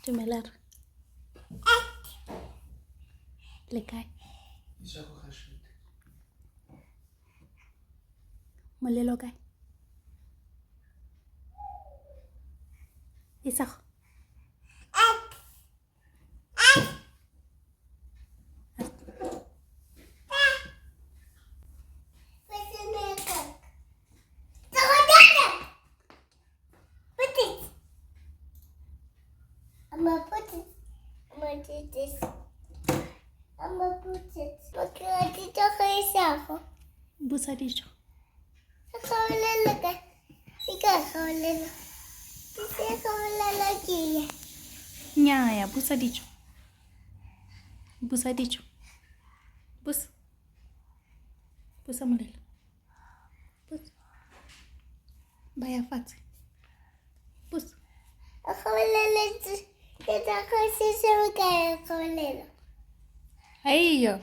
Dumela rra. Le kae? Molelo kae? Isago. Busa dijo. Nnyaya, busa dijo. Busa dijo. Busa. Busa molelo. Busa. Baya fatshe. Busa. Aiyo.